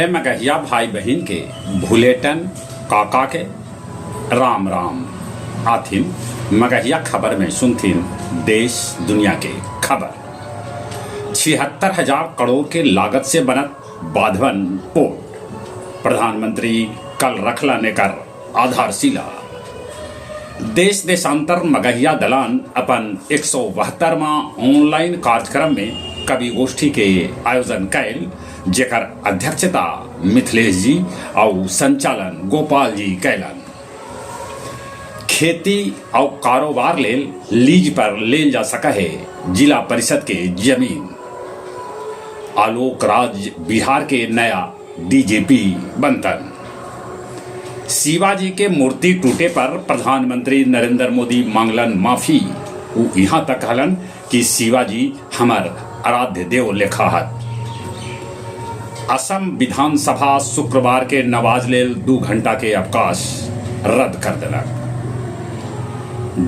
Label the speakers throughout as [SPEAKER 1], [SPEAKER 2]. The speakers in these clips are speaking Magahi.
[SPEAKER 1] सभे मगहिया भाई बहिन के भुलेटन काका के राम राम। आथिन मगहिया खबर में सुनथिन देश दुनिया के खबर। 76,000 करोड़ के लागत से बनत बाधवन पोर्ट, प्रधानमंत्री कल रखलन एकर आधारशिला। देश देशांतर मगहिया दलान अपन 172वां ऑनलाइन कार्यक्रम में कवि गोष्ठी के आयोजन कैल, जेकर अध्यक्षता मिथिलेश जी और संचालन गोपाल जी कैलन। खेती और कारोबार लेल लीज पर लेल जा सका है जिला परिषद के जमीन। आलोक राज बिहार के नया डीजीपी बनतन। शिवाजी के मूर्ति टूटे पर प्रधानमंत्री नरेंद्र मोदी मांगलन माफी। उ यहाँ तक कहलन कि शिवाजी हमर आराध्य देव लेखा हथ। असम विधानसभा शुक्रवार के नवाज लेल 2 घंटा के अवकाश रद्द कर देलक।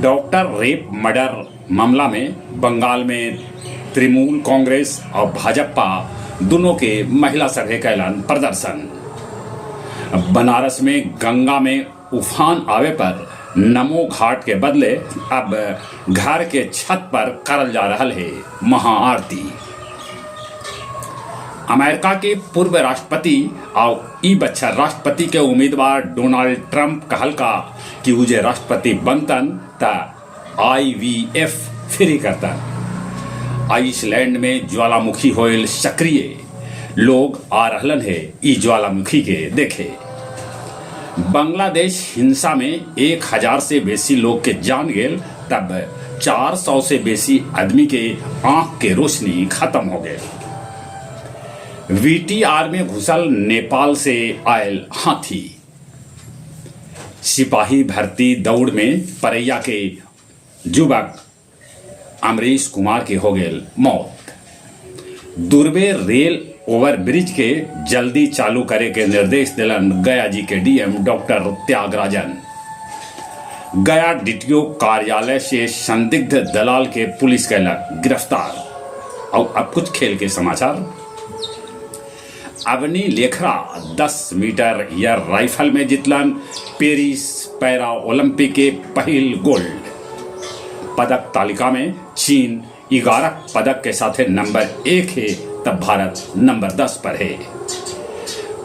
[SPEAKER 1] डॉक्टर रेप मर्डर मामला में बंगाल में तृणमूल कांग्रेस और भाजपा दोनों के महिला सभे कैलन प्रदर्शन। बनारस में गंगा में उफान आवे पर नमो घाट के बदले अब घर के छत पर करल जा रहा है महाआरती। अमेरिका के पूर्व राष्ट्रपति और ई बच्छर राष्ट्रपति के उम्मीदवार डोनाल्ड ट्रंप कहलका कि उ जे राष्ट्रपति बनतन त आईवीएफ फ्री करतन। आइसलैंड में ज्वालामुखी होयल सक्रिय, लोग आ रहलन है ई ज्वालामुखी के देखे। बांग्लादेश हिंसा में 1000 से बेसी लोग के जान गेल, तब 400 से बेसी आदमी के आंख के रोशनी खत्म हो गए। वीटीआर में घुसल नेपाल से आयल हाथी। सिपाही भर्ती दौड़ में परैया के युवक अमरीश कुमार के हो गेल मौत। दुर्बे रेल ओवरब्रिज के जल्दी चालू करे के निर्देश दिलन गया जी के डीएम डॉक्टर त्यागराजन। गया डीटीओ कार्यालय से संदिग्ध दलाल के पुलिस कैलक गिरफ्तार। और अब कुछ खेल के समाचार। Avani Lekhara 10 metre air rifle में जितलन पेरिस पैरा ओलंपिक के पहिल गोल्ड। पदक तालिका में चीन 11 पदक के साथ नंबर 1 है, तब भारत नंबर 10 पर है।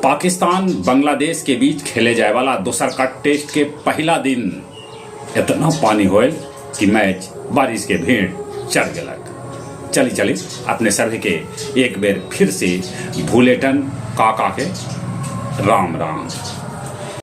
[SPEAKER 1] पाकिस्तान बांग्लादेश के बीच खेले जाए वाला दोसर का टेस्ट के पहला दिन इतना पानी होयल कि मैच बारिश के भेंट चढ़ गलक। चली चली अपने सभी के एक बेर फिर से भूलेटन काका के राम राम।